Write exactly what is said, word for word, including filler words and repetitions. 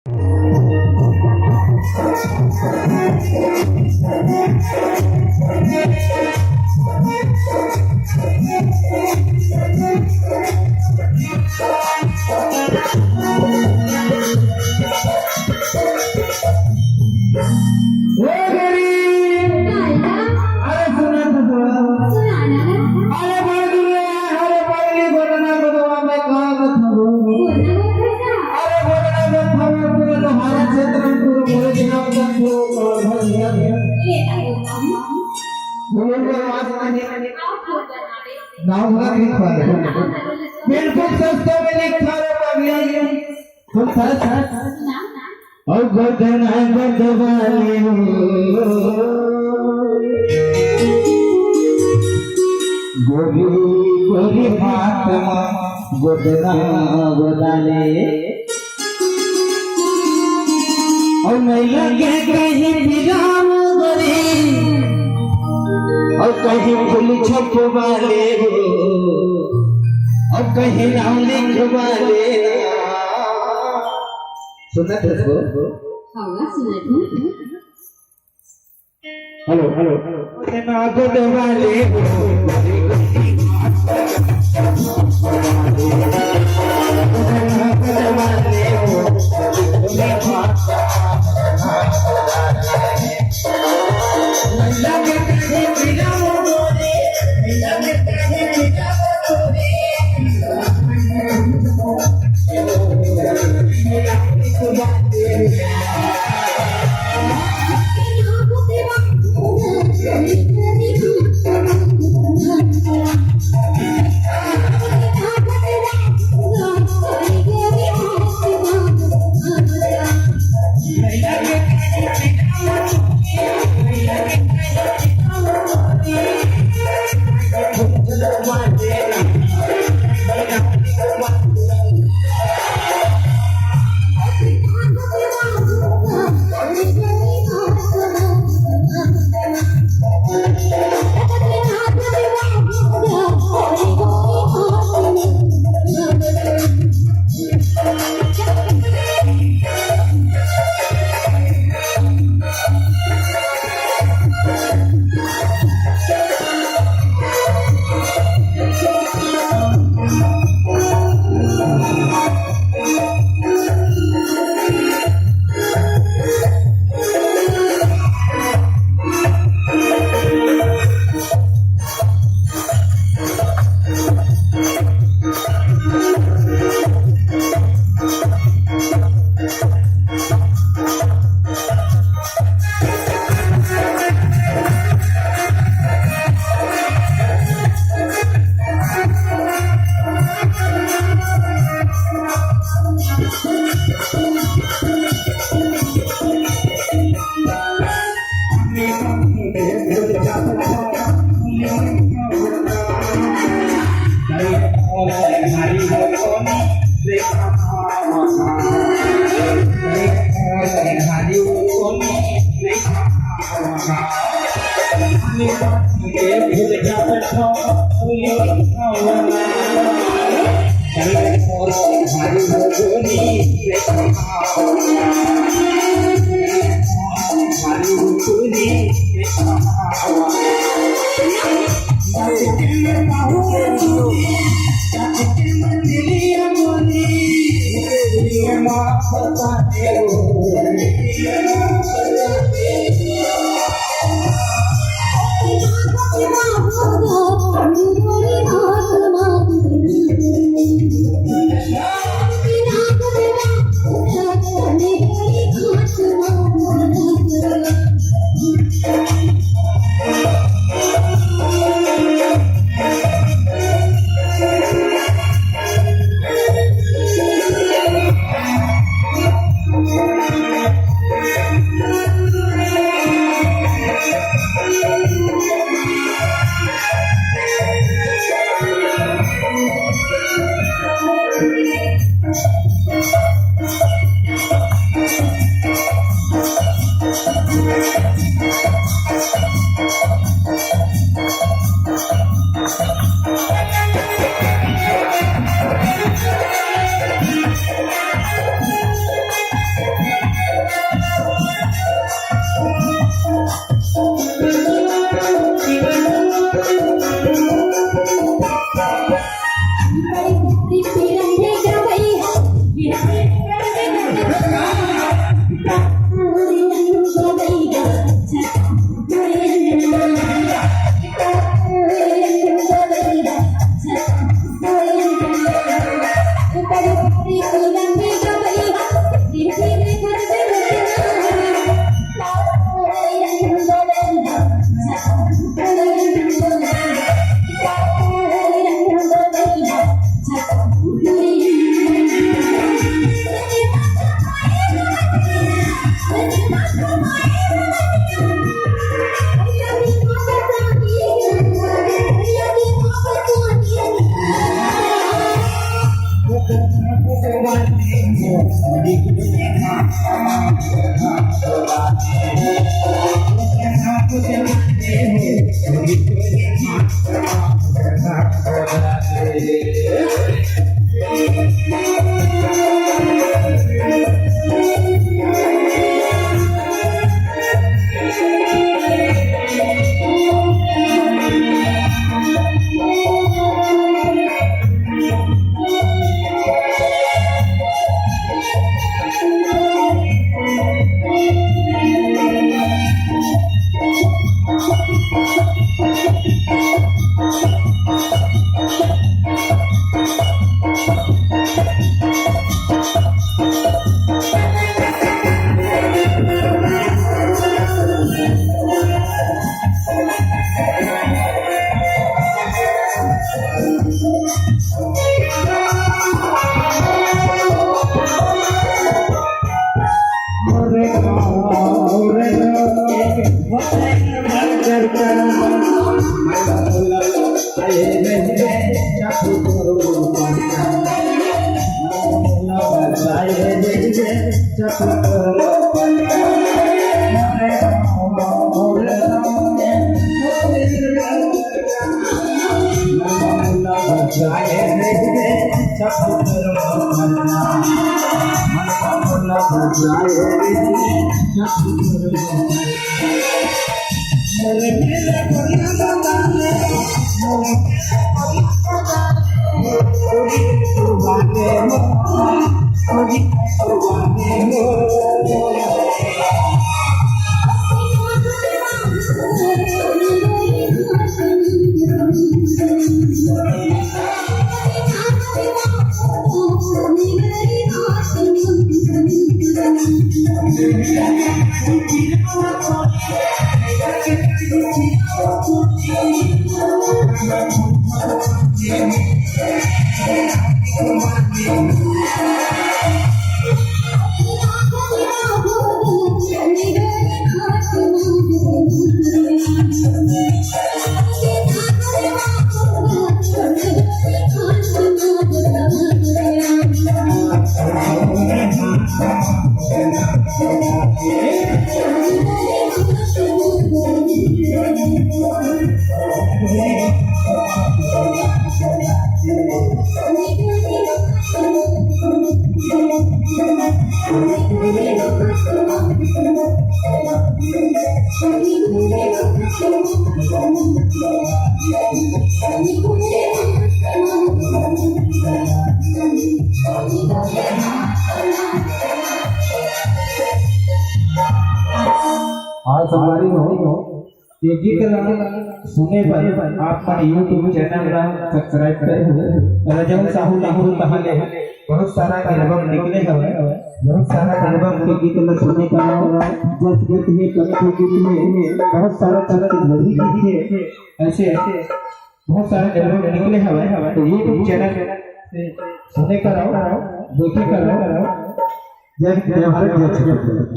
ए गरीब! काला? अरे सुना तो थोड़ा। सुना ना। अरे बड़ दुनिया, अरे बड़ली घटना को तो मैं कहा था। बोलना बोल कैसा? अरे घटना को हमें पूरे लोहारा क्षेत्र में पूरे, पूरे दिमाग तक पूरे कवर कर दिया। ये तो बोलता हूँ। बोलो तो आवाज नहीं। आप बोल बना दे। नाम ना लिख पा रहे। बिल्कुल सस्ते में लिखा रे पगली। सुन, सुन, सुन। सुना, सुना। ओ गोदना गोदवाले हो, गोरी गोरी हाथ मा गोदना गोदाले। ओ मैं लगे कहीं बिराम गोरी, ओ कहीं फूल छपवाले हो, ओ कहीं नाम लिखवाले। सुनत हस वो? हाँ, सुनत हूँ। Hello, hello. आज संगवारी हो, ये गीत ला सुने बर आप मन YouTube चैनल ला सब्सक्राइब करे हो। रजऊ साहू लिखो तहाँ ले बहुत सारा एल्बम निकले हवय, बहुत सारा एल्बम के गीत ला सुने का, जस गीत हे, कथक गीत हे, बहुत सारा तरह के वही गीत हे, ऐसे बहुत सारा एल्बम निकले हवय। तो YouTube चैनल से सुने का रहो, देखे का रहो। जय हिंद, जय भारत, जय छत्तीसगढ़।